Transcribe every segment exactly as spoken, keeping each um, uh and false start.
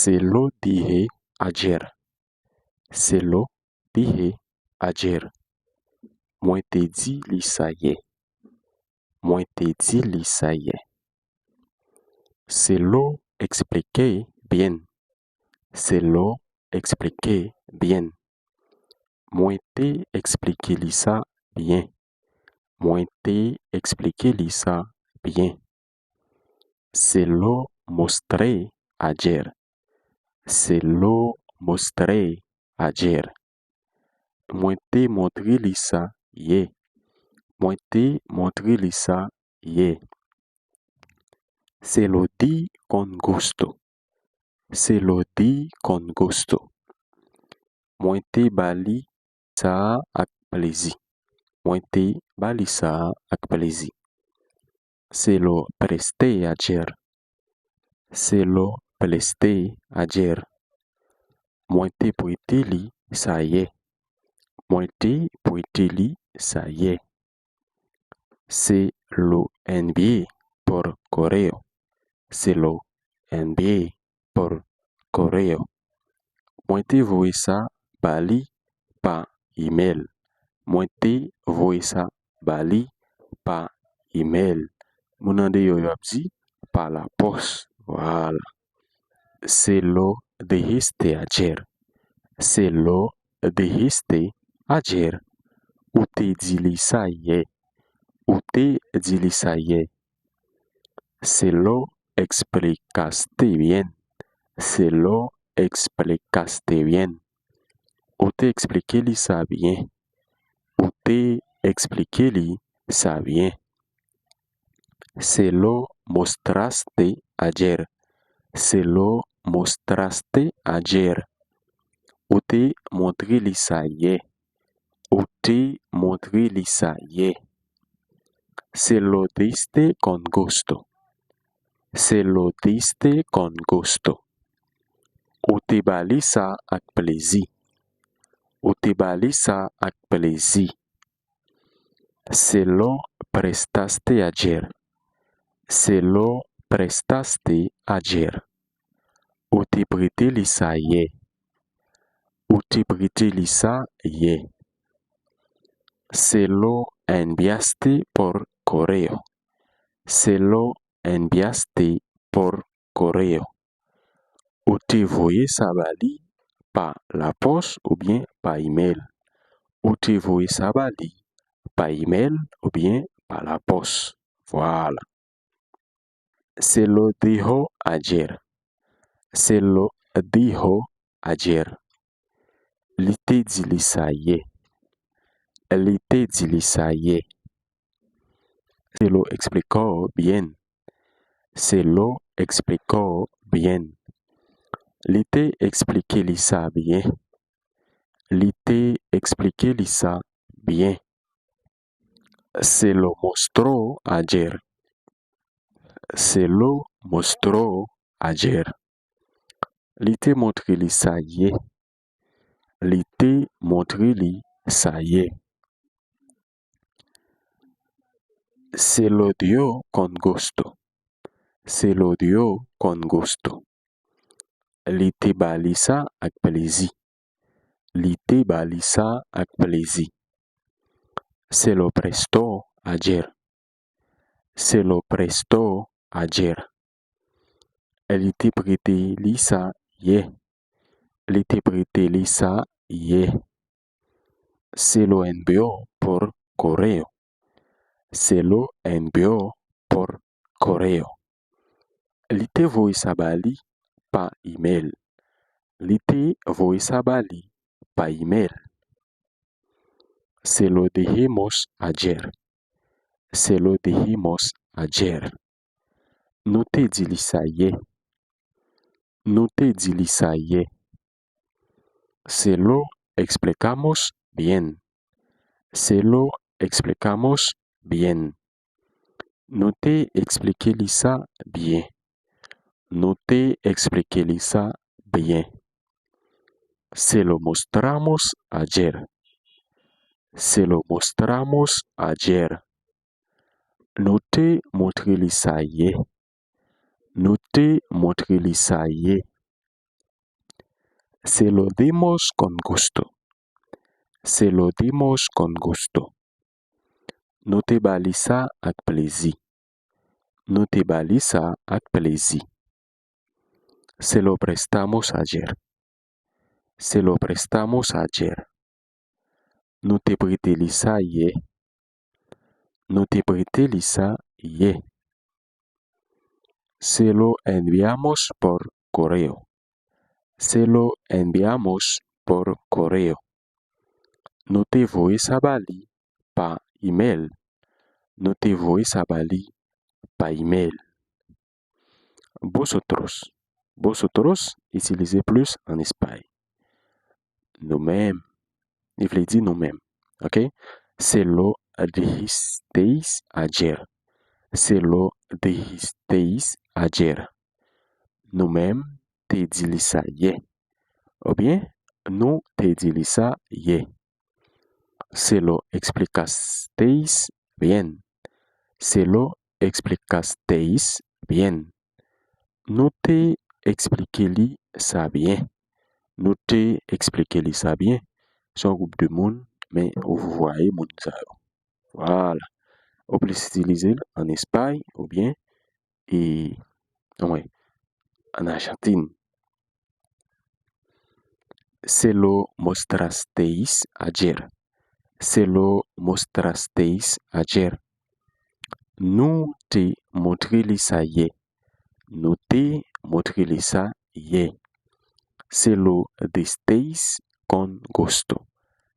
Se lo dije ayer. Se lo dije ayer. Mwen te di li sa yè. Mwen te di li sa yè. Se lo eksplike byen. Se lo eksplike byen. Mwen te eksplike li sa byen. Mwen te eksplike li sa byen. Se lo mostre ayer. Se lo mostre ayer. Mwen te montre li sa yè. Mwen te montre li sa yè. Se lo di con gusto. Se lo di con gusto. Mwen te ba li sa a ak plezi. Mwen te ba li sa a ak plezi. Se lo preste ayer. Se lo preste ayer. Mwen te prete li sa yè. Mwen te prete li sa yè. Se lo envié por correo. Se lo envié por correo. Mwen te voye sa ba li pa imèl. Mwen te voye sa ba li pa imèl. Moun andeyò yo ap di pa lapòs. Vwala. Se lo dijiste ayer. Se lo dijiste ayer. Ou te di li sa yè. Ou te di li sa yè. Se lo explicaste bien. Se lo explicaste bien. Ou te eksplike li sa byen. Ou te eksplike li sa byen. Se lo mostraste ayer. Se lo mostraste ayer. Ou te montre li sa yè. Ou te montre li sa yè. Se lo diste con gusto. Se lo diste con gusto. Ou te ba li sa ak plezi. Ou te ba li sa ak plezi. Se lo prestaste ayer. Se lo prestaste ayer. Ou te prete li sa yè. Ou te prete li sa yè. Se lo enviaste por correo. Se lo enviaste por correo. Ou te voye sa ba li pa lapòs oubyen pa imèl. Ou te voye sa ba li pa imèl oubyen pa lapòs. Vwala. Se lo dijo ayer. Se lo dijo ayer. Li te di li sa yè. Li te di li sa yè. Se lo explicó bien. Se lo explicó bien. Li te eksplike li sa byen. Li te eksplike li sa byen. Se lo mostró ayer. Se lo mostró ayer. Li te montre li sa yè. Li te montre li sa yè. Se lo dio con gusto. Se lo dio con gusto. Li te ba li sa ak plezi. Li te ba li sa ak plezi. Se lo prestó ayer. Se lo prestó ayer. Li te prete li sa yè. Li te prete li sa yè. Se lo envió por correo. Se lo envió por correo. Li te voye sa ba li pa imèl. Li te voye sa ba li pa imèl. Se lo dijimos ayer. Se lo dijimos ayer. Nou te di li sa yè. Nou te di li sa yè. Se lo explicamos bien. Se lo explicamos bien. Nou te eksplike li sa byen. Nou te eksplike li sa byen. Se lo mostramos ayer. Se lo mostramos ayer. Nou te montre li sa yè. Nou te montre li sa yè. Se lo dimos con gusto. Se lo dimos con gusto. Nou te ba li sa ak plezi. Nou te ba li sa ak plezi. Se lo prestamos ayer. Se lo prestamos ayer. Nou te prete li sa yè. Nou te prete li sa yè. Se lo enviamos por correo. Se lo enviamos por correo. Nou te voye sa ba li pa imèl. Nou te voye sa ba li pa imèl. Vosotros. Vosotros itilize plis ann Espay. Nou menm. Li vle di nou menm. Ok? Se lo dijisteis ayer. Se lo dijisteis ayer. Nou menm te di li sa yè. Oubyen, nou te di li sa yè. Se lo explicasteis bien. Se lo explicasteis bien. Nou te eksplike li sa byen. Nou te eksplike li sa byen. Se yon gwoup de moun, men ou vwaye moun sa yo. Vwala. Ou plis itilize l ann Espay oubyen, e, ann Ajantin. Se lo mostrasteis ayer. Se lo mostrasteis ayer. Nou te montre li sa yè. Nou te montre li sa yè. Se lo disteis con gusto.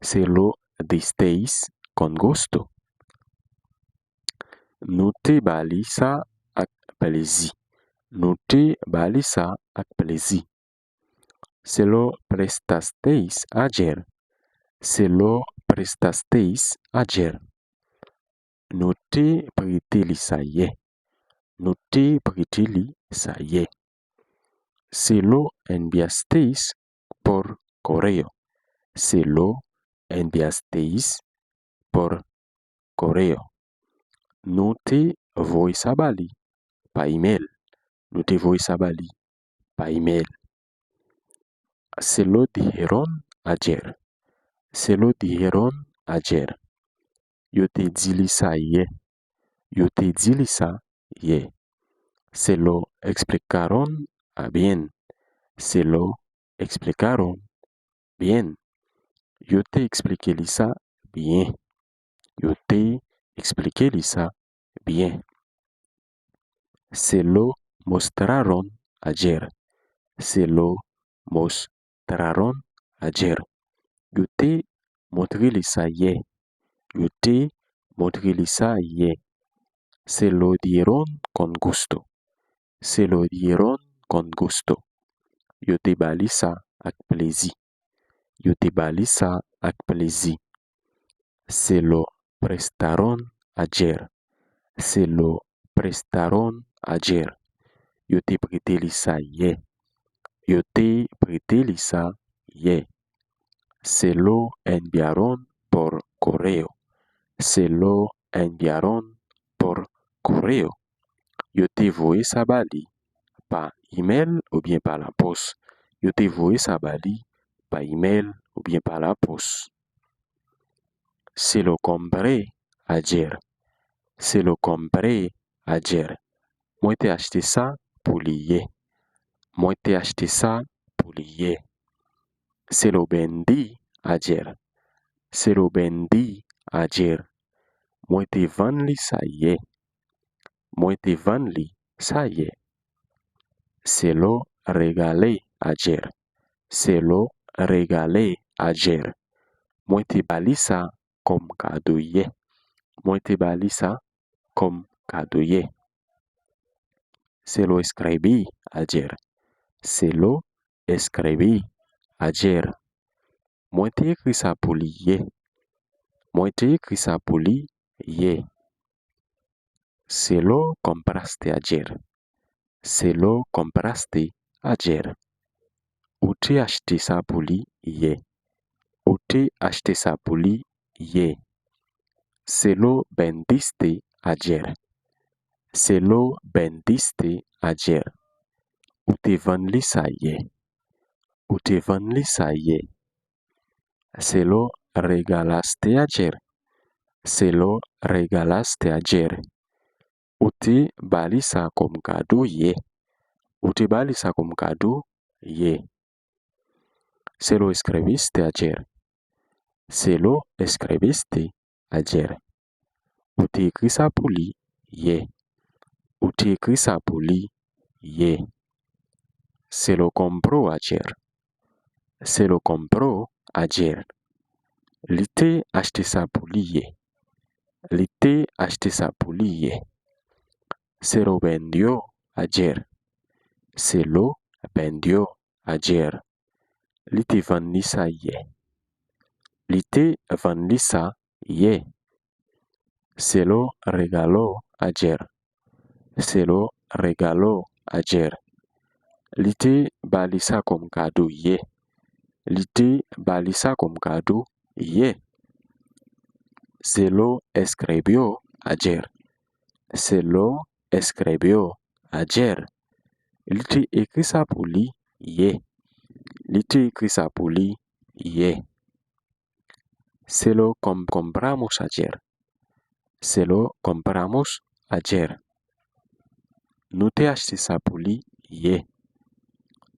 Se lo disteis con gusto. Nou te ba li sa ak plezi. Nou te ba li sa ak plezi. Se lo prestasteis ayer. Se lo prestasteis ayer. Nou te prete li sa yè. Nou te prete li sa yè. Se lo enviasteis por correo. Se lo enviasteis por correo. Nou te voye sa ba li pa imèl. Nou te voye sa ba li pa imèl. Se lo dijeron ayer. Se lo dijeron ayer. Yo te di li sa yè. Yo te di li sa yè. Se lo explicaron bien. Se lo explicaron bien. Yo te eksplike li sa byen. Yo te eksplike li sa byen. Se lo mostraron ayer. Se lo mostraron ayer. Yo te montre li sa yè. Yo te montre li sa yè. Se lo dieron con gusto. Se lo dieron con gusto. Yo te ba li sa ak plezi. Yo te ba li sa ak plezi. Se lo prestaron ayer. Se lo prestaron ayer. Yo te prete li sa yè. Yo te prete li sa yè. Se lo enviaron por correo. Se lo enviaron por correo. Yo te voye sa ba li pa imèl oubyen pa lapòs. Yo te voye sa ba li pa imèl oubyen pa lapòs. Se lo compré ayer. Se lo compré ayer. Mwen te achte sa pou li yè. Mwen te achte sa pou li yè. Se lo vendí ayer. Se lo vendí ayer. Mwen te vann li sa yè. Mwen te vann li sa yè. Se lo regalé ayer. Se lo regalé ayer. Mwen te ba li sa kòm kado yè. Mwen te ba li sa kòm kado yè. Se lo escribí ayer. Se lo escribí ayer. Mwen te ekri sa pou li yè. Mwen te ekri sa pou li yè. Se lo compraste ayer. Se lo compraste ayer. Ou te achte sa pou li yè. Ou te achte sa pou li yè. Se lo vendiste ayer. Se lo vendiste ayer. Ou te vann li sa yè. Ou te vann li sa yè. Se lo regalaste ayer. Se lo regalaste ayer. Ou te ba li sa kòm kado yè. Ou te ba li sa kòm kado yè. Se lo eskribiste ayer. Se lo eskribiste ayer. Ou te ekri sa pou li yè. Ou te ekri sa pou li yè. Se lo compró ayer. Se lo compró ayer. Li te achte sa pou li yè. Li te achte sa pou li yè. Se lo vendió ayer. Se lo vendió ayer. Li te vann li sa yè. Li te vann li sa yè. Se lo regaló ayer. Se lo regaló ayer. Li te ba li sa kòm kado yè. Li te ba li sa kòm kado yè. Se lo eskribyo ayer. Se lo eskribyo ayer. Li te ekri sa pou li yè. Li te ekri sa pou li yè. Se lo com- compramos ayer. Se lo compramos ayer. Nou te achte sa pou li yè.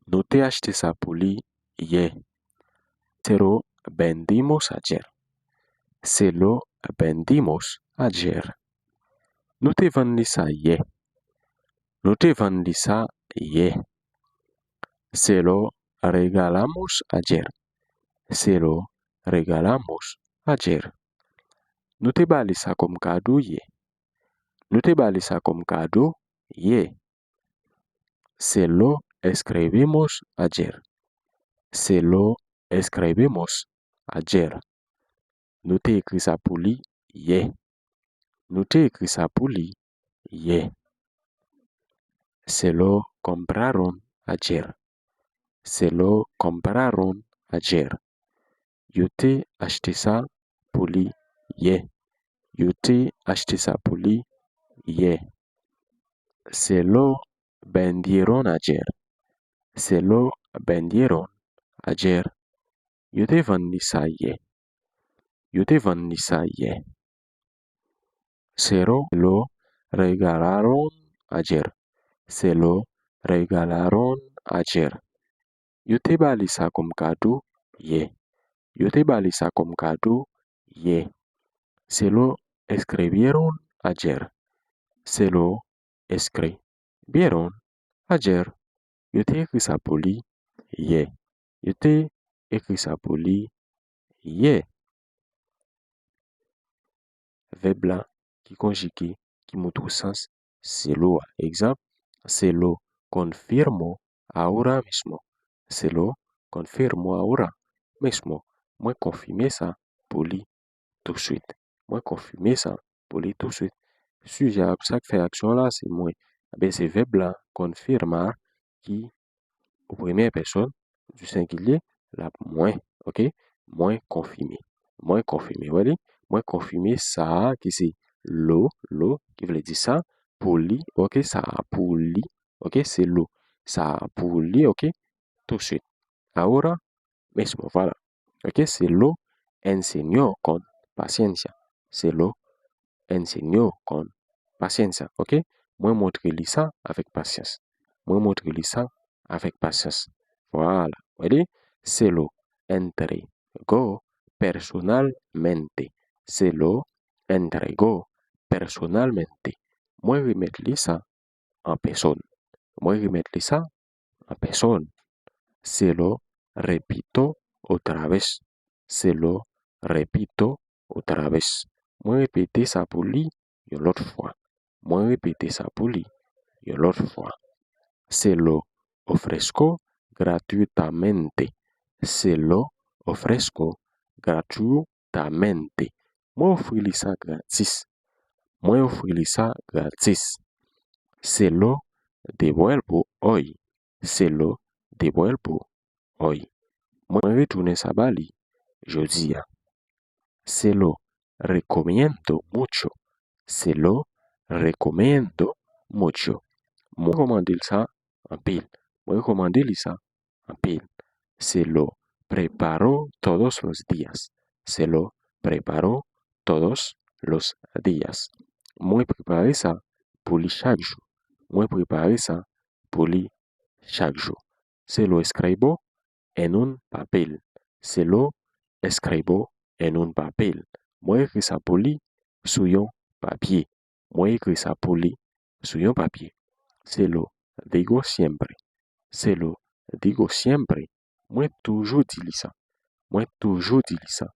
Nou te achte sa pou li yè. Se lo vendimos ayer. Se lo vendimos ayer. Nou te vann li sa yè. Nou te vann li sa yè. Se lo regalamos ayer. Se lo regalamos ayer. Nou te ba li sa kòm kado yè. Nou te ba li sa kòm kado yè. Se lo eskribimos ayer. Se lo eskribimos ayer. Nou te ekri sa pou li yè. Nou te ekri sa pou li yè. Se lo compraron ayer. Se lo compraron ayer. Yo te achte sa pou li yè. Yo te achte sa pou li yè. Se lo vendieron ayer. Se lo vendieron ayer. Yo te vann li sa yè. Yo te vann li sa yè. Se lo regalaron ayer. Se lo regalaron ayer. Yo te ba li sa kòm kado yè. Yo te ba li sa kòm kado yè. Se lo eskribieron ayer. Se lo eskribieron ayer. Yo te ekri sa pou li yè. Yo te ekri sa pou li yè. Vèb la ki konjige, ki montre sans se lo a. Egzanp, se lo confirmo ahora mismo. Se lo confirmo ahora mismo. Mwen konfime sa pou li touswit. Mwen konfime sa pou li touswit. Sijè a, sa k fè aksyon la, se mwen. Ebyen, se vèb la, confirmar, ki o premyè pèsòn di sengilye, l ap mwen, oke? Mwen konfime. Mwen konfime, wè li? Mwen konfime sa a ki se lo, lo, ki vle di sa, pou li, oke? Sa a pou li, oke? Se lo. Sa a pou li, oke? Touswit. Ahora mismo, vwala. Oke? Se lo enseñó con paciencia. Se lo enseñó con paciencia, oke? Mwen montre li sa avèk pasyans. Mwen montre li sa avèk pasyans. Vwala. Wè li? Se lo entregó personalmente. Se lo entregó personalmente. Mwen remèt li sa an pèsòn. Mwen remèt li sa an pèsòn. Se lo repito otra vez. Se lo repito otra vez. Mwen repete sa pou li yon lòt fwa. Mwen repete sa pou li yon lòt fwa. Se lo ofrezco gratuitamente. Se lo ofrezco gratuitamente. Mwen ofri li sa gratis. Mwen ofri li sa gratis. Se lo devuelvo hoy. Se lo devuelvo hoy. Mwen retounen sa ba li jodi a. Se lo recomiendo mucho. Se lo recomiendo mucho. Mwen rekòmande l sa anpil. Mwen rekòmande li sa anpil. Se lo preparo todos los días. Se lo preparo todos los días. Mwen prepare sa pou li chak jou. Mwen prepare sa pou li chak jou. Se lo escribo en un papel. Se lo escribo en un papel. Mwen ekri sa pou li sou yon papye. Mwen ekri sa pou li sou yon papye. Se lo digo siempre. Se lo digo siempre. Mwen toujou di li sa. Mwen toujou di li sa.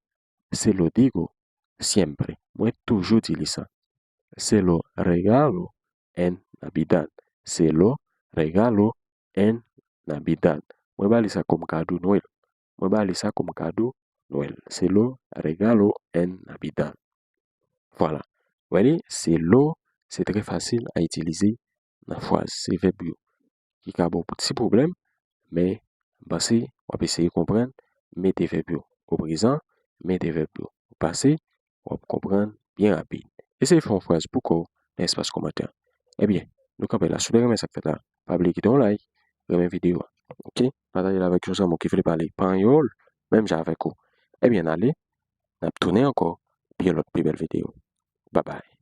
Se lo digo siempre. Mwen toujou di li sa. Se lo regalo en Navidad. Se lo regalo en Navidad. Mwen ba li sa kòm kado Nwèl. Mwen ba li sa kòm kado Nwèl. Se lo regalo en Navidad. Vwala. Wè li, se lo, se trè fasil a itilize nan fraz. Se vèb yo ki ka ba w ti pwoblèm, men m panse w ap eseye konprann, mete vèb yo o prezan, mete vèb yo o pase, w ap konprann byen rapid. Eseye fè yon fraz pou kò w nan espas kòmantè. Ebyen, nou kanpe la. Si w te renmen sa k fèt la, pa bliye kite yon like, renmen videyo a. Oke? Pataje l avèk yon zanmi w ki vle pale panyòl, menm jan avèk ou. Ebyen, n ale, n ap tounen ankò pou yon lòt pi bèl videyo. Babay.